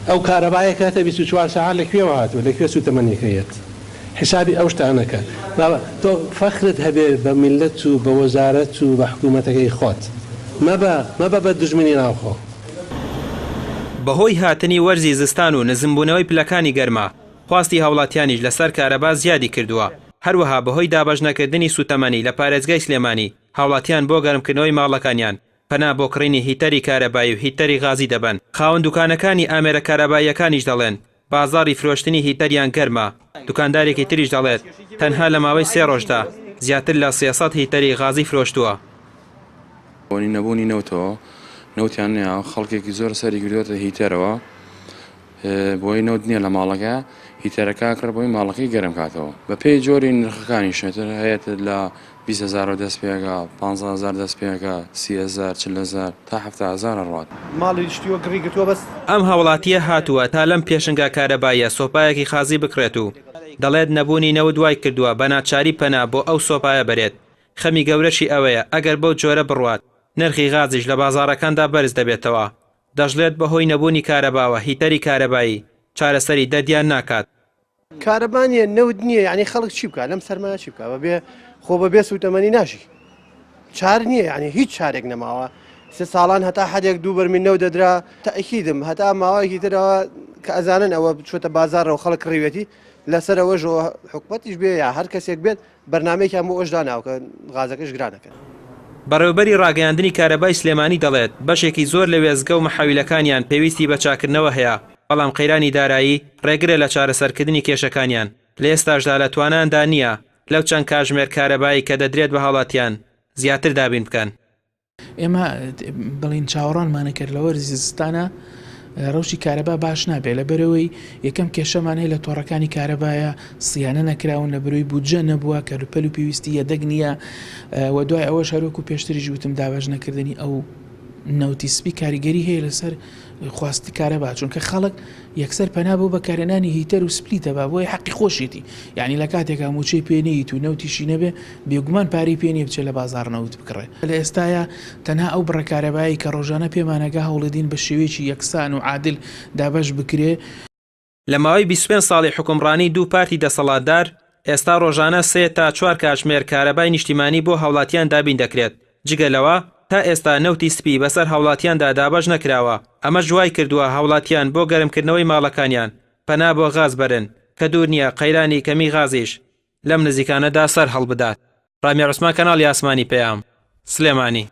ئەو کارەبایە کە هەتە 24 سەعات لە کوێوە هاتووە، لە کوێ سووتەمەنیەکە یەت؟ حیسابی ئەو شتانە کە. بابە تۆ فەخرت هەبێ بە میللەت و بە وەزارەت و بە حکوومەتەکەی خۆت. مەبە مەبە بە دوژمنی ناوخۆ. بەهۆی هاتنی وەرزی زستان و نزمبوونەوەی پلەکانی گەرما، خواستی هاوڵاتیانیش لەسەر کارەبا زیادی کردووە، هەروەها بەهۆی دابەشنەکردنی سوتەمەنی لە پارێزگای سلێمانی، هاوڵاتیان بۆ گەرمکردنەوەی ماڵەکانیان پەنا بۆ کڕینی هیتەری کارەبایی و هیتەری غازی دەبەن، خاوەن دوکانەکانی ئامێرە کارەباییەکانیش دەڵێن، بازاڕی فرۆشتنی هیتەریان گەرمە، دوکاندارێکی تریش دەڵێت، تەنها لە ماوەی سێ ڕۆژدا زیاتر لە 300 هیتەری غازی فرۆشتووە. بۆنی نەبوونی نەوتەوە نەوتیان نییە، خەڵکێکی زۆر سەری گرتووەتە هیتەرەوە، بۆی نەوت نییە لە ماڵەکە هیتەرەکە ئەکڕێ بۆی ماڵەکەی گەرم کاتەوە بەپێی جۆری نرخەکانیش هێتر هەیە لە 20 هەزارەوە دەست پێکا 15 هەزار دەست پێکا 30 هەزار 40 هەزار تا 70 هەزار ئەڕوات. ماڵی شتیوە گڕی گرتووە بەس. ئەم هاوڵاتییە هاتووە تا لەم پێشنگا کارەباییە سۆپایەکی خازی بکڕێت و دەڵێت نەبوونی نەوت وایکردووە بە ناچاری پەنا بۆ ئەو سۆپایە بەرێت، خەمی گەورەشی ئەوەیە ئەگەر بەو جۆرە بڕوات نرخی غازیش لە بازاڕەکاندا بەرز دەبێتەوە. دەشڵێت بەهۆی نەبوونی کارەباوە هیتەری کارەبایی چارەسەری دەردیان ناکات. کارەبا نییە، نەوت نییە، یانی خەڵک چی بکات لەم سەرمایە چی بکات بەبێ خۆ بەبێ سووتەمەنی ناژی چار نییە یانی هیچ چارێک نەماوە سێ ساڵان هەتا حدێک دوو بەرمیل نەوت دەدرا تەئکیدم هەتا ماوەیەکی ترەوە کە ئەزانن ئەوە چۆتە بازاڕەوە خەڵک کڕیوێتی لەسەر ئەوەشەوە حکومەتیش بێ یا هەر کەسێک بێت بەرنامەیەکیان بۆ ئەوەش داناوە کە غازەکەش گران ئەکەن. بەڕێوەبەری ڕاگەیاندنی کارەبای سلێمانی دەڵێت، بەشێکی زۆر لە وێستگە و محەویلەکانیان پێویستی بە چاککردنەوە هەیە، بەڵام قەیرانی دارایی ڕێگرە لە چارەسەرکردنی کێشەکانیان، لە ئێستاشدا لە توانایاندا نییە لەو چەند کاژمێر کارەبایی کە دەدرێت بە هاوڵاتیان زیاتر دابین بکەن. ئێمە بڵین چاوەڕانمانە کرد لە وەرزی زستانە ڕەوشی کارەبا باش نابێت لە بەرەوەی یەکەم کێشەمان هەیە لە تۆڕەکانی کارەبایە سیانە نەکراون لە بەرەوەی بودجە نەبووە کەلوپەل و پێویستی یەدەگ نییە و دوای ئەوەش هەروەکو پێشتریش وتم دابەش نەکردنی ئەو نەوتی سپی کاریگەری هەیە لەسەر خواستی کارەبا چونکە خەڵک یەکسەر پەنا بۆ بەکارهێنانی هیتەر و سپلیت دەبا بۆیە حەقی خۆشیەتی یانی لە کاتێکا موچەی پێ نەیت و نەوتیشی نەبێ بێگومان پارەی پێ نیە بچێ لە بازاڕ نەوت بکڕێ. لە ئێستایا تەنها ئەو بڕە کارەبایەی کە ڕۆژانە پێمانەگا هەوڵەدین بە شێوەیەکی یەکسان و عادل دابەش بکرێ. لە ماوەی 25 ساڵی حوکمڕانی دوو پارتی دەسەڵاتدار، ئێستا ڕۆژانە سێ تا چوار کاتژمێر کارەبای نیشتیمانی بۆ هاوڵاتیان دابین دەکرێت، جگە لەوە تا ئێستا نەوتی سپی بەسەر هاوڵاتیاندا دابەش نەکراوە، ئەمەش وایکردووە هاوڵاتیان بۆ گەرمکردنەوەی ماڵەکانیان پەنا بۆ غاز بەرن، کە دوور نییە قەیرانی کەمی غازیش لەم نزیکانەدا سەر هەڵبدات. ڕامیار عوسمان کەناڵی ئاسمانی پەیام، سلێمانی.